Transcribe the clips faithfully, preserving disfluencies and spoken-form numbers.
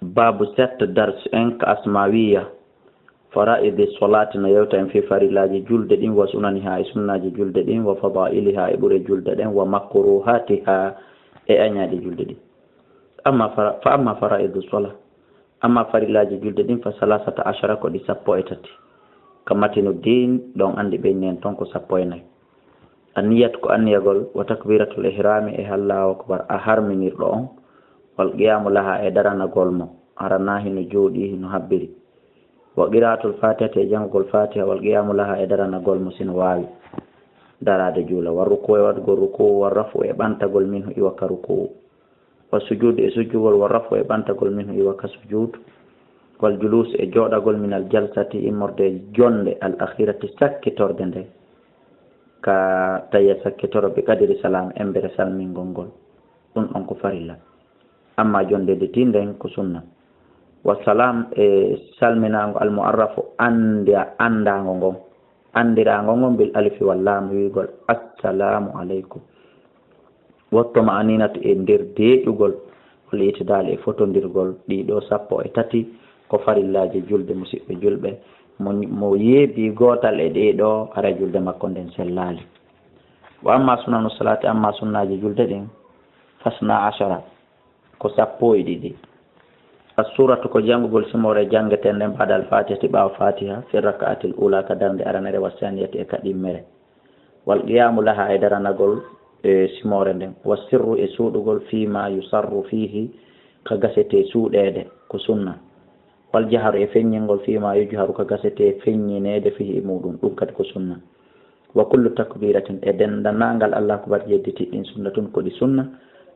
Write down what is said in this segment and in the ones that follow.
Babu sept, dars cinq, Asmawiya. Faraidi solati no yewta en fi farillaaji julde ɗin, wa sunaniha, e sunnaaji julde ɗin, wa fadailiha, e ɓure julde ɗen, wa makruhatiha, e añaaɗi julde ɗin. Amma fara-, fa amma faraidu sola, amma farillaaji julde ɗin, fa salasata ashara, ko ɗi sappo e tati. Ka matinu din, ɗon anndi ɓeynen ton ko sappo e nayi. Anniyat ko anniyagol, wa takbiratul ihrami, e Allahu akbar, a harminirɗo on, wal qiyamu laha, e daranagol mo, hara na hino jooɗi, hino habbiri. Wa qiraatul fatihati, e janngugol fatiha, wal qiyamu laha, e daranagol mo, sino waawi daraade juula. Wa ruku, e waɗugol ruku, wa rafu, e ɓantagol minhu, iwa ka ruku. Wa sujudu, e sujjugol, wa rafu, e ɓantagol minhu, iwa ka sujudu. Wal julus, e jooɗagol, minal jalsati, immorde e jonde, al akhirati, sakkitorde nde. Ka tawi a sakkitoro bi qadri salam, embere salmingol ngol. Ɗum ɗon ko farilla. Amma jonde nde tin nden ko sunna. Wa salam, e salminaango al mu'arrafu, annda-, anndaango ngon. Anndiraango ngon bil alifi wal lam, wi'ugol assalamu aleykum. Wa tuma'aninatu, e nder deeƴugol, wal itidal, e fotondirgol, ɗiɗo sappo e tati ko farillaaji julde, musiɓɓe julɓe. Mo, mo yeebi gootal e ɗiɗo, hara julde makko nden sellaali. Wa amma sunanu salati, amma sunnaaji julde ɗin, fasna ashara, ko sappo e ɗiɗi. Assuratu, ko janngugol simoore janngetee nden, ba'dal fatihati, ɓaawo fatiha, fi raka'atil ula, ka darnde aranere, wa saniyati, e ka ɗimmere. Wal qiyamu laha, e daranagol e simoore nden. Wa sirru, e suuɗugol, fima yusarru fihi, ka gasetee suuɗeede, ko sunna. Wal jaharu, e feññingol, fima yujharu, ka gasetee feññineede, fihi, e muɗum, ɗum kadi ko sunna. Wa kullu takbiratin, e denndaangal Allahu akbar jedditi ɗin, sunnatun, ko ɗi sunna,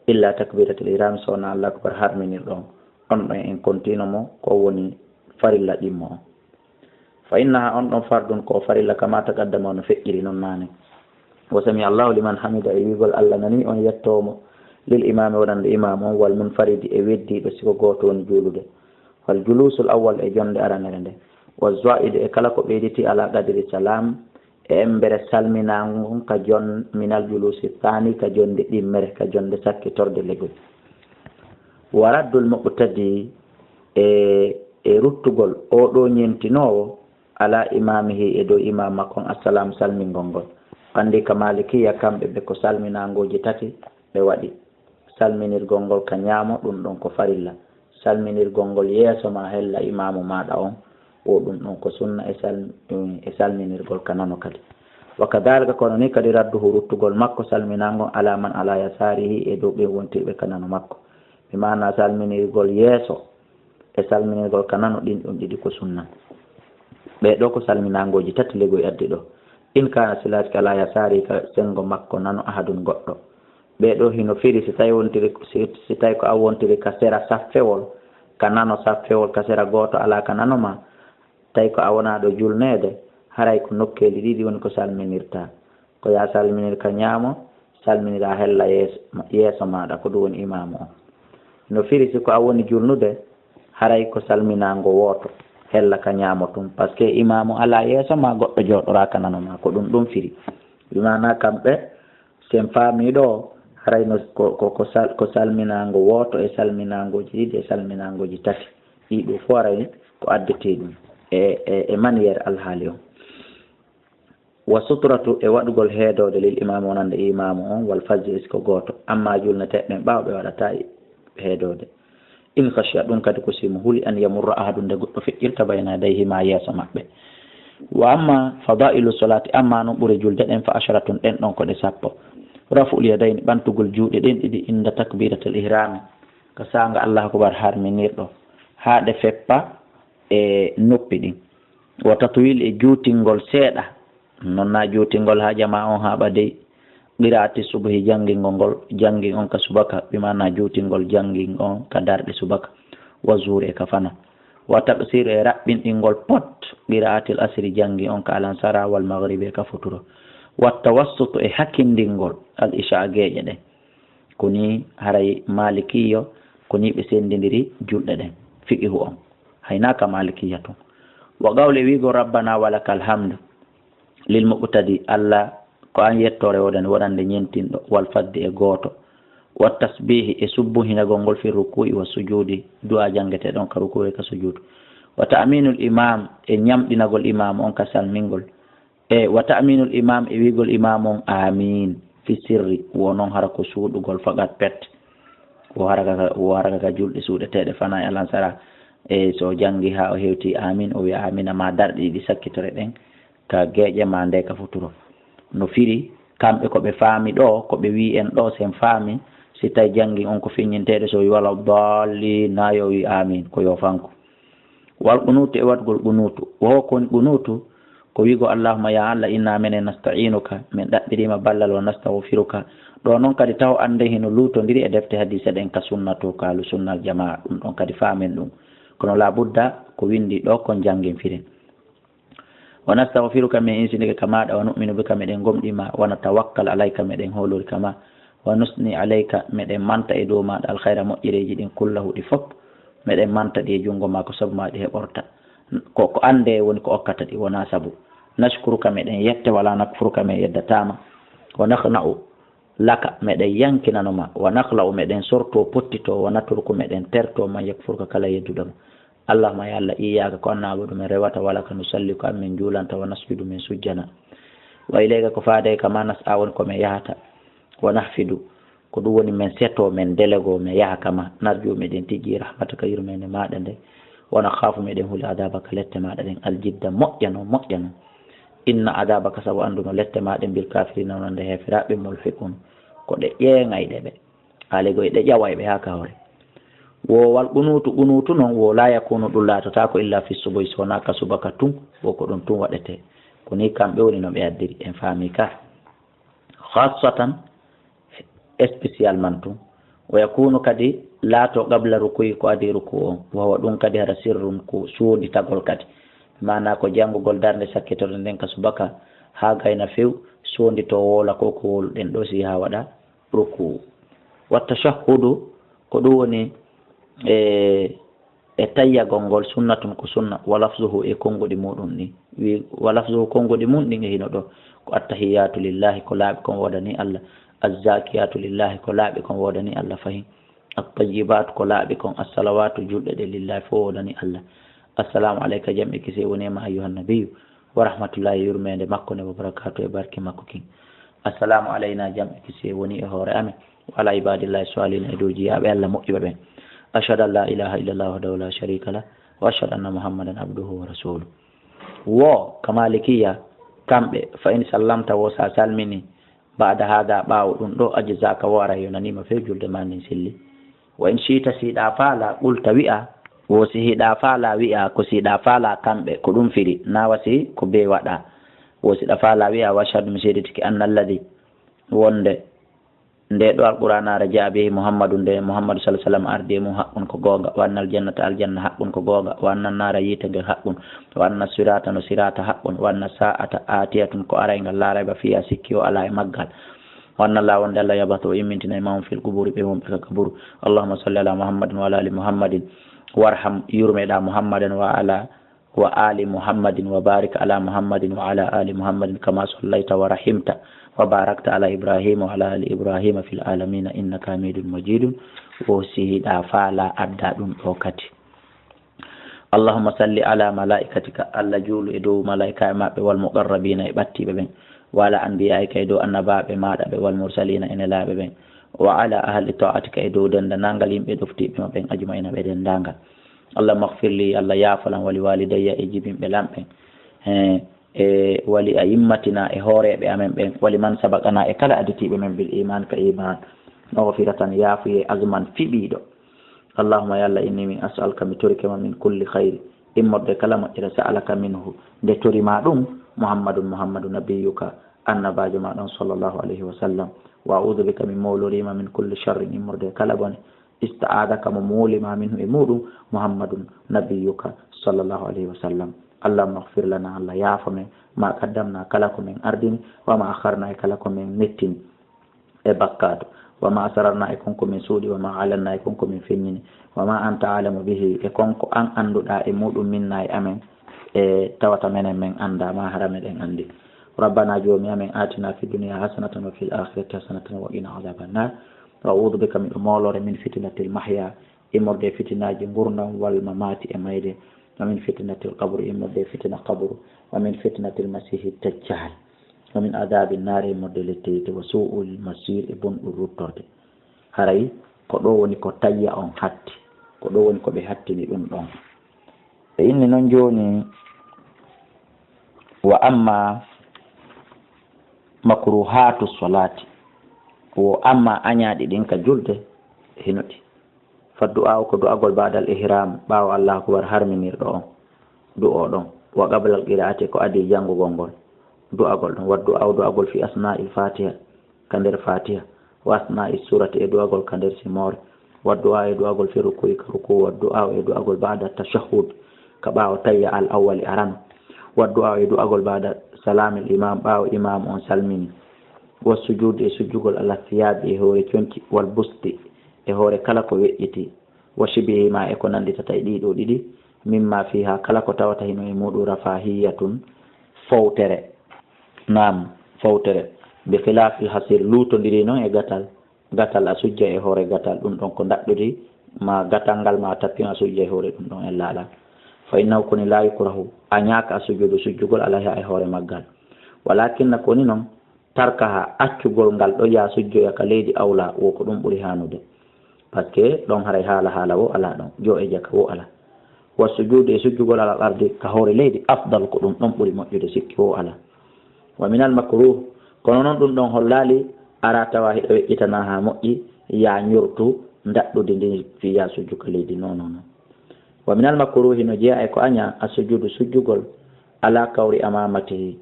illa takbiratul ihram, so wonaa Allahu akbar harminirɗo on. On ɗon en kontino mo, ko woni farilla ɗimmo on. Fa innaha, on ɗon fardun, ko farilla, kama taqaddama, no feƴƴiri non naane. Wa sami Allahu liman hamida, e wi'ugol Allah nani on yettoo mo, lil imami, wonande imam on, wal munfaridi, e weddiiɗo, si ko gooto woni juulude. Wal julusul awwal, e jonde aranere nde. Wa za'idu, e kala ko ɓeyditi, ala qadri salam, e embere salminaango ngon, ka jon-, minal julusi thani, ka jonde ɗimmere, ka jonde sakkitorde legoy. Wa raddul muqtadi, e, e ruttugol oo ɗoo ñentinoowo, ala imamihi, e dow imam makko on, assalam, salmingol ngol. Anndi ka Malikiya, kamɓe ɓe ko salminaangooji tati ɓe waɗi. Salminirgol ngol ka ñaamo, ɗum ɗon ko farilla. Salminirgol ngol yeeso ma hella imaamu maaɗa on, o ɗum ɗon ko sunna, e sal-, e salminirgol ka nano kadi. Wa kadhalika, kono ni kadi, radduhu, ruttugol makko salminaango, ala man ala yasarihi, e dow ɓe wontirɓe ka nano makko. Bi maana salminirgol yeeso e salminirgol ka nano, ɗin ɗon ɗiɗi ko sunna. Ɓee ɗoo ko salminaangooji tati legoy addi ɗoo. In kana, si laati, ka ala yasarihi, ka senngo makko nano, ahadun, goɗɗo. Ɓee ɗoo hino firi, si tawi wontiri, si, si tawi ko a wontiri ka sera saffewol, ka nano saffewol, ka sera gooto alaa ka nano ma, tawi ko a wonaa ɗo julneede, haray ko nokkeeli ɗiɗi woni ko salminirta. Ko ya salminir ka ñaamo, salminira hella yeeso, yeeso maaɗa, ko ɗum woni imaamu on. No firi, si ko a woni julnude, haray ko salminaango wooto, hella ka ñaamo tun, parce que imaamu alaa yeeso ma, goɗɗo jooɗoraa ka nano ma, ko ɗum ɗum firi. Bi maana kamɓe, si en faamii ɗoo, haray no ko, ko, ko sal-, ko salminaango wooto e salminaangooji ɗiɗi e salminaangooji tati. Ɗii ɗoo fof haray ko addetee ɗum e, e, e manière alhaali on. Wa suturatu, e waɗugol heedoode, lil imaamu, wonande imaamu on, wal fazzi, e si ko gooto. Amma julneteeɓe ɓen ɓaawo ɓe waɗataa heedoode. In khashiya, ɗum kadi ko si mo huli, an yamurra ahadun, nde goɗɗo feƴƴirta, bayna yadayhi, ma yeeso maɓɓe. Wa amma fadailu solati, amma non ɓure julde ɗen, fa asharatun, ɗen ɗon ko ɗe sappo. Raf'ul yadayni, ɓantugol juuɗe ɗen ɗiɗi, inda takbiratul ihrami, ka saanga Allahu akbar harminirɗo, haa ɗe feppa e noppi ɗin. Wa tatwil, e juutingol seeɗa, non na juutingol haa jamaa on haaɓa dey. Qiraati subhi, janngingol ngol, janngin on ka subaka, bi maana juutingol janngin on ka darɗe subaka. Wa zuhri, e ka fano. Wa taqsiru, e raɓɓinɗingol pot, qiraatil asri, janngin on ka alansara, wal maghribi, e ka futuro. Wa tawassutu, e hakindingol al isha, geeƴe ɗen. Ko ni haray Malikiyo, ko ni ɓe senndindiri julɗe ɗen, fiqihu on. Haynaaka Malikiya tun. Wa qawli, wi'ugol rabbana wa lakal hamdu. Lil muqtadi, Allah, ko an yettoore woodani, wonande ñentinɗo, wal faddi, e gooto. Wa tasbihi, e subbuhinagol ngol, fi ruku'i wa sujudi, du'a janngeteeɗo on ka ruku'i ka sujudu. Wa ta'minul imam, e ñamɗinagol imam on ka salmingol. E wa ta'minul imam, e wi'gol imam on amin fi sirri, wo non hara ko suuɗugol faqat pet. Wo hara ka, wo hara ka julɗe suuɗeteeɗe fana e alansara. E so o janngi haa o hewti amin, o wi'a amin, amma darɗe ɗiɗi sakkitore ɗen ka geeƴe ma nde ka futuro. No firi, kamɓe ko ɓe faami ɗo, ko ɓe wi'i en ɗo, sen faami, si tawi janngi on ko feññinteeɗo, so wi wala dalli, na yo wi amin, ko yo fanku. Wal qunutu, e waɗgol qunutu. Wo ko woni qunutu, ko wi'go, Allahumma, ya Allah, inna menen nasta'inuka, min ɗaɓɓirima ballal, wa nastaghfiruka. Ɗo non kadi taw annde hino luutondiri e defte hadiise ɗen ka sunna to, ka ahlu sunna al jamaa, ɗum ɗon kadi faamen ɗum. Kono la budda ko windi ɗo kon janngin firen. Wa nastaghfiruka, min insinike ka maaɗa, wa nu'minu bika, meɗen gomɗima, wa natawakkal alayka, meɗen hoolori ka ma, wa nusni alayka, meɗen manta e dow maaɗa, alkhayra, moƴƴereeji ɗin, kullahu, ɗi fop, meɗen manta ɗi e junngo ma, ko sabu ma ɗi heɓorta. Ko, ko annde woni ko okkata ɗi, wona sabu. Nashkuruka, meɗen yette, wala nakfuruka, men yeddatama. Wa nakhna'u laka, meɗen yankinano ma. Wa nakhla'u, meɗen sorto, pottito, wa natruku, meɗen terto, man yakfuruka, kala yedduɗo ma. Allahumma, ya Allah, iyyaka, ko an na'budu, min rewata, wa laka nusalli, ko an min juulanta, wa nasjudu, min sujjana. Wa ilayka, ko faade ka ma nas'a, woni ko min yahata. Wa nahfidu, ko ɗum woni min seto, min delego, min yaha ka ma. Narju, meɗen tigi, rahmataka, yurmeende maaɗa nde. Wa nakhafu, meɗen huli, adabaka, lette maaɗa ɗen, aljidda, moƴƴano, moƴƴano. Inna adabaka, sabu annduno lette maaɗa ɗen, bil kafirina, wonande heeferaaɓe, mulhiqun, ko ɗe ƴeeŋayɗe ɓe. Alego e ɗe ƴawayɓe haa ka hoore. Wo wal qunutu, qunutu non, wo la yakunu, ɗum laatotaako, illa fi subuhi, so wonaa ka subaka tun, wo ko ɗum tun waɗetee. Ko ni kamɓe woni no ɓe addiri, en faami ka. Khassatan, spécialement tun. Wa yakunu, kadi laato, qabla ruku'i, ko adii ruku on. Wa huwa, ɗum kadi hara sirrun, ko suunditagol kadi. Maanaa ko janngugol darnde sakkitorde nden ka subaka, haa gayna few, suundito woola ko ko woluɗen ɗo, si haa waɗa ruku. Wa tashahhudu, ko ɗum woni e, e tayyagol ngol, sunnatun, ko sunna, wa lafzuhu, e konnguɗi muɗum ɗin. Wi, wa lafzuhu, konnguɗi mum ɗin e hino ɗo. Ko attahiyatu lillahi, ko laaɓi kon woodani Allah. Azzakiyatu lillahi, ko laaɓi kon woodani Allah fahin. At-tayyibatu, ko laaɓi kon. As-salawatu, julɗe ɗe, lillahi, fof woodani Allah. Assalamu alayka, jam e kise woni e ma, ayyuhan nabiyyu. Wa rahmatullahi, yurmeende makko nde, wa barakaatu, e barke makko kin. Assalamu alayna, jam e kise woni e hoore amen. Wa ala ibadillahi salihina, e dow jiyaaɓe Allah moƴƴuɓe ɓen. Ashhadu an la ilaha illallah wahdahu la sharika lah, wa ashhadu anna Muhammadan abduhu wa rasuluh. Wo ka Malikiya, kamɓe, fa in sallamta, wo sa salmini, ba'da hada, ɓaawo ɗum ɗo, ajzaka, wo ara yonanima, few julde ma ndin selli. Wa in shi'ta, si hiɗa faala, qulta, wi'a, wo si hiɗa faala, wi'a, ko si hiɗa faala kamɓe, ko ɗum firi, na wa si ko be waɗa. Wo si ɗa faala, wi'a, wa ashhadu, mi seeditike, anna alladhi, wonde nde ɗo Alqur'aanaare, ja'a bihi Muhammadu, nde Muhammadu sallallahu alaihi wasallam ardi e mum, haqqun, ko goonga, wa annal jannata, aljanna, haqqun, ko goonga, wa annan naara, yiite ngen, haqqun, wa anna sirata, no sirata, haqqun, wa anna sa'ata atiyatun, ko arayngal, la rayba fiha, sikki o alaa e maggal, wa anna Allaha, wonde Allah, yab'athu, o immintinay, man fil quburi, ɓe wonɓe ka kaburu. Allahumma salli ala Muhammadin wa ala ali Muhammadin, warham, yurmeɗa, Muhammadan wa ala wa ali Muhammadin wa barik ala Muhammadin wa ala ali Muhammadin kama sallayta wa rahimta wa barakta ala Ibrahima wa ala ali Ibrahima fil alamina innaka hamidun majidun. Wo si hiɗa faala adda ɗum ɗo kadi. Allahumma salli ala malaikatika, Allah juulu e dow malaikaaɓe maɓɓe, wal muqarrabina, e ɓattiiɓe ɓen, wa ala anbiyaika, e dow annabaaɓe maaɗa ɓe, wal mursalina, e nelaaɓe ɓen, wa ala ahli taatika, e dow dendanangal yimɓe ɗoftiiɓe ma ɓen, ajmaina, ɓe dendangal. Allahumma ighfir li, Allah yaafolan, wa li walidayya, e jibinɓe lan ɓen, he, e wa li a'immatina, e hooreeɓe amen ɓen, wa li man sabaqana, e kala aditiiɓe men, bil iman, ka iman, maghfiratan, yaafuye, azman, fiɓiiɗo. Allahumma, ya Allah, inni, min as'aluka, mi torike ma, min kulli khayri, immorde kala moƴƴere, sa'alaka minhu, nde tori ma ɗum, Muhammadun, Muhammadu, nabiyyuka, annabaajo ma ɗon, sallallahu alayhi wa sallam, wa a'udhu bika, mi mowlorima, min kulli sharrin, immorde kala bone, ista'adaka, mo mowlima, minhu, e muɗum, Muhammadun, nabiyyuka, sallallahu alayhi wa sallam. Allahumma ighfir lana, Allah yaafo men, ma qaddamna, kala ko men ardini, wa ma akharna, e kala ko men nettini e bakkaatu, wa ma asrarna, e kon ko min suuɗi, wa ma a'lanna, e kon ko min feññini, wa ma anta a'lamu bihi, e kon ko an annduɗa e muɗum minna e amen, e tawata menen men annda ma, hara meɗen anndi. Rabbana, joomi amen, atina fi dunya hasanatan wa fil akhirati hasanatan wa qina adhaban nar. Wa a'udhu bika, miɗo moolore, min fitnatil mahya, immorde e fitinaaji ngurndam, wal mamaati, e mayde, wa min fitnatil qabri, immorde e fitina qabru, wa min fitnatil masihi dajjal, wa min adhabi nnaari, immorde e lette yiite, wa su'il masir, e bonɗum ruttorde. Haray ko ɗo woni ko tayya on hatti, ko ɗo woni ko ɓe hattini ɗum ɗon. Ɓe inni non jooni, wa amma makruhatu salati, wo amma añaaɗi ɗin ka julde, hino ɗi. Fa du'a'u, ko du'agol ba'dal ihram, ɓaawo Allahu akbar harminirɗo on, du'o ɗon. Wa qablal qira'ati, ko adii janngugol ngol, du'agol ɗon. Wa du'a'u, du'agol fi asna'il fatiha, ka nder fatiha. Wa asna'i surati, e du'agol ka nder simoore. Wa du'a, e du'agol fi ruku'i, ka ruku'u. Wa du'a, e du'agol ba'da tashahhud, ka ɓaawo tayya al awwali arano. Wa du'a, e du'agol ba'da salamil imam, ɓaawo imam on salmini. Wa sujud, e sujjugol ala thiyabi, e hoore conci. Wal busti, e hoore kala ko weƴƴiti. Wa shibihima, e ko nannditata e ɗiɗo ɗiɗi. Mimma fiha, kala ko tawata hino e muɗum, rafahiyatun, fowtere. Naam, fowtere. Bi khilafil hasir, luutondiri non e gatal. Gatal a sujja e hoore gatal, ɗum ɗon ko ndaɗɗudi, ma gatal ngal ma tappin a sujja e hoore ɗum ɗon e laaɗa. Fa innahu, koni, la yukrahu, a ñaaka a sujudu, sujjugol alayha e hoore maggal. Walakinna, koni non, tarkaha, accugol ngal ɗo ya sujjoya ka leydi, awla, wo ko ɗum ɓuri haanude. Parce que ɗon haray haala, haala wo alaa ɗon, jo e jaka wo alaa. Wa sujudu, e sujjugol alal ardi, ka hoore leydi, afdal, ko ɗum ɗon ɓuri moƴƴude, sikki wo alaa. Wa minal makruh, kono non ɗum ɗon hollaali, ara tawa hiɗo weƴƴitana haa moƴƴi, ya ñortu ndaɗɗudi ndi fi ya sujju ka leydi, non, non, non. Wa minal makruhi, no jeyaa e ko añaa, a sujudu, sujjugol, ala kawri amamatihi,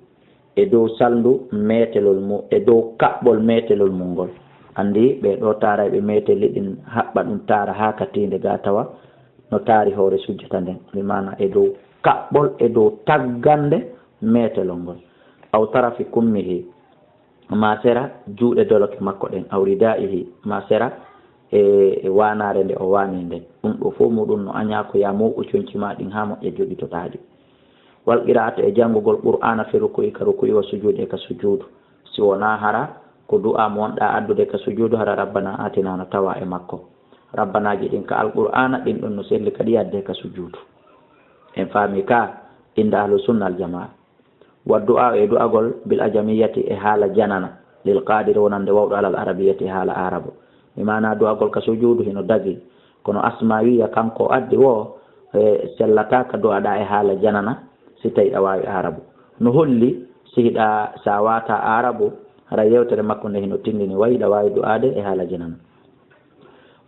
e dow salndu meetelol mu, e dow kaɓɓol meetelol mum ngol. Anndi ɓee ɗoo taarayɓe meeteli ɗin haɓɓa ɗum taara haa ka tiinde gaa tawa no taari hoore sujjata nden, bi maana e dow kaɓɓol, e dow taggande meetelol ngol. Aw tarafi kummihi, ma sera juuɗe doloke makko ɗen, aw ridaihi, ma sera e, e waanaare nde o waani nden. Ɗum ɗoo fof muɗum no añaa ko ya mowɓu conci ma ɗin haa moƴƴa joɗitoɗaa ɗi. Wal qira'ata, e janngugol Qur'aana, fi ruku'i, ka ruku'i, wa sujuudi, e ka sujuudu. Si wonaa hara ko du'a mo wonɗaa addude ka sujuudu, hara Rabbana atina no tawaa e makko. Rabbanaaji ɗin ka Alqur'aana, ɗin ɗon no selli kadi yahde ka sujuudu. En faami ka, inda Ahlu Sunna Al Jamaa. Wa du'a, e du'agol, bil ajamiyati, e haala janana, lil qadiri, wonande wawɗo, alal arabiyati, e haala aarabu. Mi maana du'agol ka sujuudu hino dagi, kono Asmawiya kanko addi wo, e, sellata ka du'aɗa e haala janana, si tawi ɗa waawi aarabu. No holli, si hiɗa, sa waata aarabu, hara yewtere makko nde hino tindini, wayi ɗa waawi du'aade e haala janana.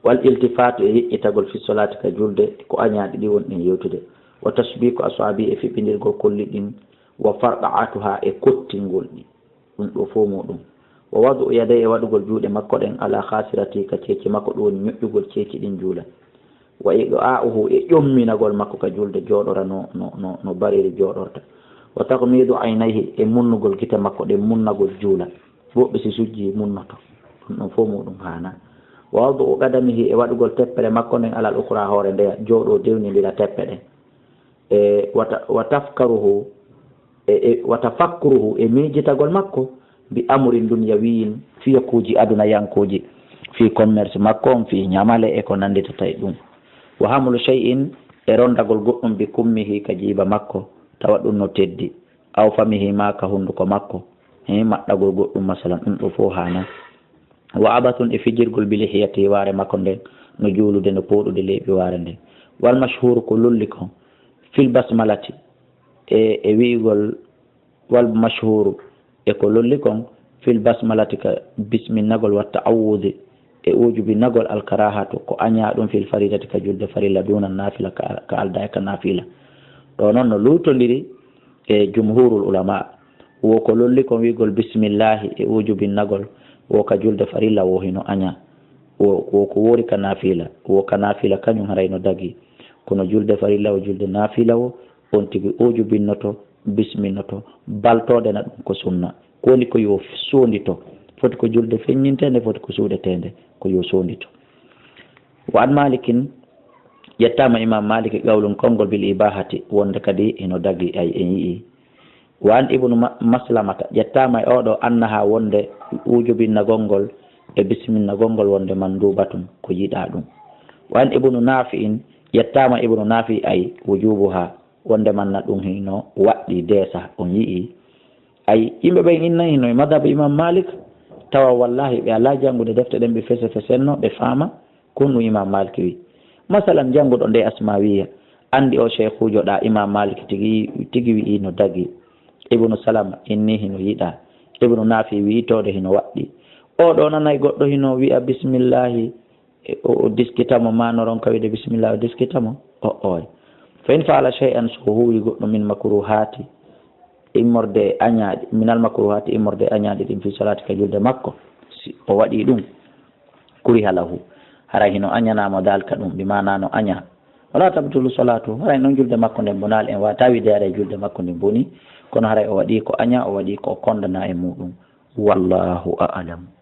Wal iltifatu, e yeƴƴitagol, fi solaati, ka julde, ko añaaɗi ɗi woni ɗin yewtude. Wa tashbiku aswabi, e fiɓɓindirgol kolli ɗin, wa farqa'atuha, e kottingol ɗi. Ɗum ɗoo fof muɗum. Wa wadu yaday, e waɗugol juuɗe makko ɗen, ala khasirati, ka ceeci makko, ɗum woni ñoƴƴugol ceeci ɗin juula. Wa iqa'uhu, e ƴomminagol makko ka julde, jooɗora no, no, no, no bariri jooɗorta. Wa taghmidu aynayhi, e munnugol gite makko ɗen, munnagol juula. Woɓɓe si sujji munnoto. Ɗum ɗon fof muɗum haana. Wa wadu qadamihi, e waɗugol teppere makko nden, alal ukhra, hoore ndeya, jooɗo dewnindira teppe ɗen. E wata-, wa tafkaruhu, e, e, wa tafakkuruhu, e miijitagol makko, bi amurin dunyawiyin, fiyakuuji adunayankuuji, fi commerce makko on, fi ñamale e ko nannditata e ɗum. Wa hamlu shay'in, e ronndagol goɗɗum, bi kummihi, ka jiiba makko, tawa ɗum no teddi, aw famihi, ma ka hunnduko makko, he maɗɗagol goɗɗum, masalan, ɗum ɗoo fof haana. Wa abathun, e fijirgol, bi lihiyati, waare makko nden, no juulude, no pooɗude leeɓi waare nden. Wal mashhuru, ko lolli kon, fil basmalati, e, e wi'ugol, wal mashhuru, e ko lolli kon, fil basmalati, ka bisminnagol, wa ta'awudi, e ujubinnagol, al karahatu, ko añaa ɗum, fil faridati, ka julde farilla, duna nafila, ka, ka aldaa e ka nafila. Ɗo non no luutondiri e jumhurul ulama. Wo ko lolli kon wi'ugol bismillahi e ujubinnagol, wo ka julde farilla wo hino añaa. Wo, wo ko woori ka nafila, wo ka nafila kañum haray no dagi. Kono julde farilla wo julde nafila wo, on tigi ujubinnoto, bisminnoto, baltoode na ɗum ko sunna. Ko woni ko yo soondito, foti ko julde feññinteende, foti ko suuɗeteende, ko yo soondito. Wa an Malikin, ƴettaama Imam Maliki qawlun konngol bil ibahati, wonde kadi hino dagi, ay en yi'i. Wa an Ibnu Ma-, Maslamata, ƴettaama e oɗo annaha wonde ujubinnagol ngol e bisminnagol ngol wonde man nduuba tun ko yiɗaa ɗum. Wa an ibnu Nafi'in, yettaama ibnu Nafi ay wujubuha, wonde man na ɗum hino waɗɗi deesa, on yi'i. Ay, yimɓe ɓen inna hino e madhabu Imam Malik, tawa wallahi ɓe alaa janngude defte ɗen, ɓe fese fesenno, ɓe faama, ko ɗum Imam Malik wi. Masalan, jannguɗo nde Asmawiya, anndi o sheikhujo ɗa, Imam Malik tigi, tigi wi'i no dagi. Ibnu Salama inni hino yiɗaa. Ibnu Nafi wi'i toode hino waɗɗi. O ɗo nanay goɗɗo hino wi'a bismillahi, e o, o diskita mo, ma no ronka wi'de bismillah, o diskita mo. O, oy. Fa in fa'ala shay'an, so huwi goɗɗo min makruhati, immorde e añaaɗi, minal makruhati, immorde e añaaɗi ɗin fi salati ka julde makko, si o waɗi ɗum, kuriha lahu, haray hino añanaa mo dalika ɗum, bi maana no aña. Wala tabtulu salatu, haray non julde makko nden bonaali, en wata wi'de haray julde makko nden boni, kono haray o waɗi ko aña, o waɗi ko o kondana e muɗum. Wallahu a'lam.